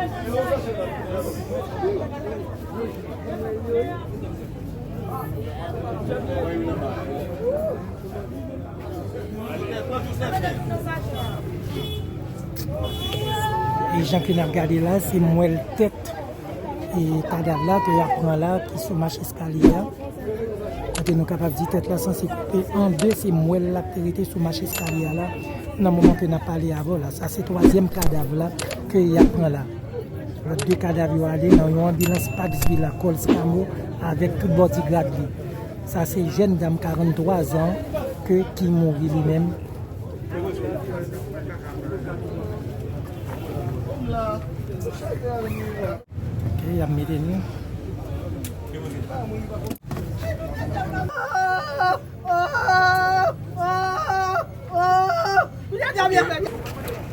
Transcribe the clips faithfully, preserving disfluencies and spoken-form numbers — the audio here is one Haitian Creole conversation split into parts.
E jan ke n ap gade la, se mwèl tèt e kadav la ke y ap pran la, ki sou mach eskalye a. Kote nou kapab di tèt la sanse koupe an de, se mwèl la k te rete sou mach eskalye a la, nan moman ke n ap pale avè w la. Sa se twazyèm kadav la ke y ap pran la. Lòt de kadav yo ale nan yon anbilans Pax Villa Colt Camo avèk tout bòdigrad li. Sa se jèn dam karannwa zan ke, ki mouri li menm. Ok, y ap mete nou.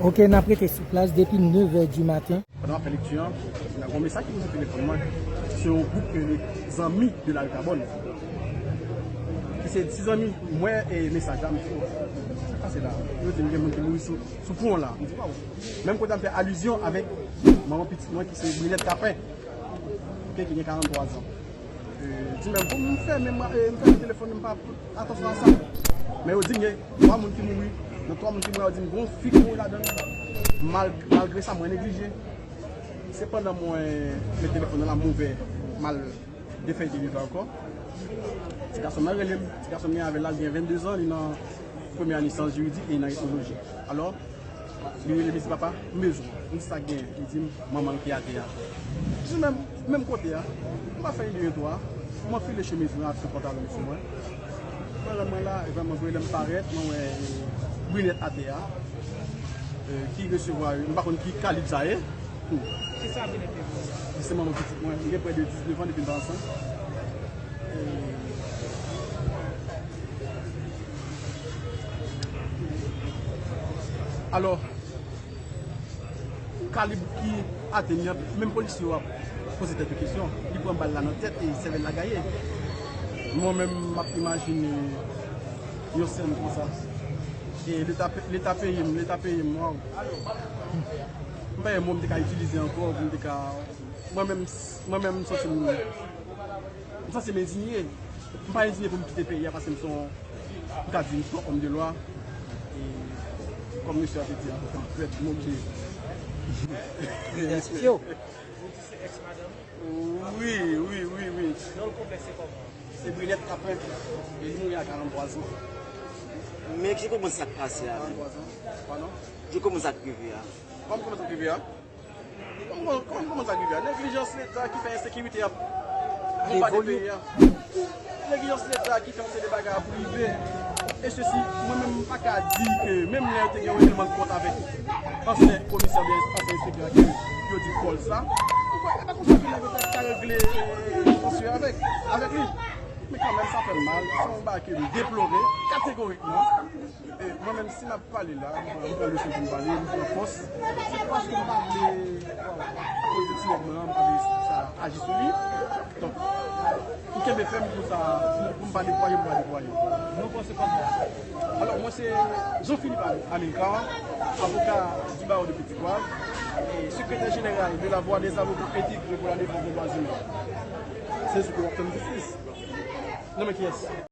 Ok, n ap rete sou plas depi nèf è di maten. Pandan m ap fè lekti a, gen yon mesaj ki rive sou telefòn mwen. Se yon gwoup ki rele Zanmi de la Rue Carbone. Ki se ti zanmi, m wè e mesaj la, m di, "Oh, sa k pase la?" Yo di m gen moun ki mouri sou, sou pon la. M di, "Waw." Menm kote m fè alizyon avèk manman pitit mwen ki se Brinette Capin, ok, ki gen karannwa zan. Di menm, pou m fèmen, m fèmen telefòn, m pa pote atansyon a sa. Men yo di m gen twa moun ki mouri. Nan twa moun ki mouri, yo di m gen yon fi ki mouri ladan l. Mal-, malgre sa, mwen neglije. Se pandan mwen met telefòn nan la, m ouvè, m al defèyte liv la ankò. Ti gason m nan rele m. Ti gason m gen avè l la, li gen vennde zan, li nan premyè ane syans jiridik e li nan etnoloji. Alò, li rele m, li di, "Papa, m bezwen w." M di, "Sa k genyen?" Li di m, "Manman l ki atè a." M di, "Menm, menm kote a." M pa fè yon de, yon twa. M anfile chemiz mwen ak pantalon m sou mwen. Mwen la, mwen la, epi mwen vre lè m parèt, mwen wè, e, Brinette atè a, e, ki resevwa, m pa konn ki kalib sa ye. Hmm. Ki sa Brinette te di? Li se manman pitit mwen. Li gen prè de diznèf an depi n pa ansanm. E, alò, kalib ki atenn li an, menm polisye yo ap poze tèt yo kesyon. Li pran bal la nan tèt e sèvèl la gaye. Mwen menm, m ap imajine yon sèn konsa. E Leta pe-, Leta peye m, Leta peye m, waw. M pa gen mo m te ka itilize ankò, pou m te ka, mwen menm, mwen menm, m santi m, m santi m endinye. M pa endinye pou m kite peyi a, paske m se yon, m ka di m se yon òm de lwa. E kòm mesye a te di, an tan prèt, m oblije. Identifye w. Ou di se ex madanm? Wi, wi, wi, wi. Non l konplè se kòman? Se Brinette Capin. E li mouri a karannwa zan. Men ki kòman sa k pase a menm? Karannwa zan. Padon? Ki kòman sa k rive a? Kòman, kòman sa k rive a? Kòman, kòman, kòman sa rive a? Neglijans Leta ki fè ensekirite ap bonbade peyi a. Neglijans Leta ki fè yon seri de bagay ap rive. E sesi, mwen menm, m pa ka di ke menm lè yo te gen yon règleman de kont avèk ansyen komisè oubyen ansyen enspektè a ke yo di Paul sa, ou kwè e pa konsa ke nèg yo ta ka regle, e, tansyon avèk, avèk li. Men kanmenm, sa fè m mal. Se yon bagay ke m deplore kategorikman. E mwen menm, si m ap pale la, m pran, m pran leson pou m pale, m pran fòs. Se paske m pa vle, waw, akoz de ti nèg mwen an, m pa vle sa aji sou li. Donk, m kenbe fèm pou sa, pou, pou m pa deplwaye, pou m pa deplwaye. Non, panse kòman? Alò, mwen se Jean Philippe Amilcar, avoka du barreau de Petit Goâve, e sekretè jeneral de la Voix des avocats éthiques et pour la défense des droits humains. Se sou ki w ap tann jistis. Non, men kiyès?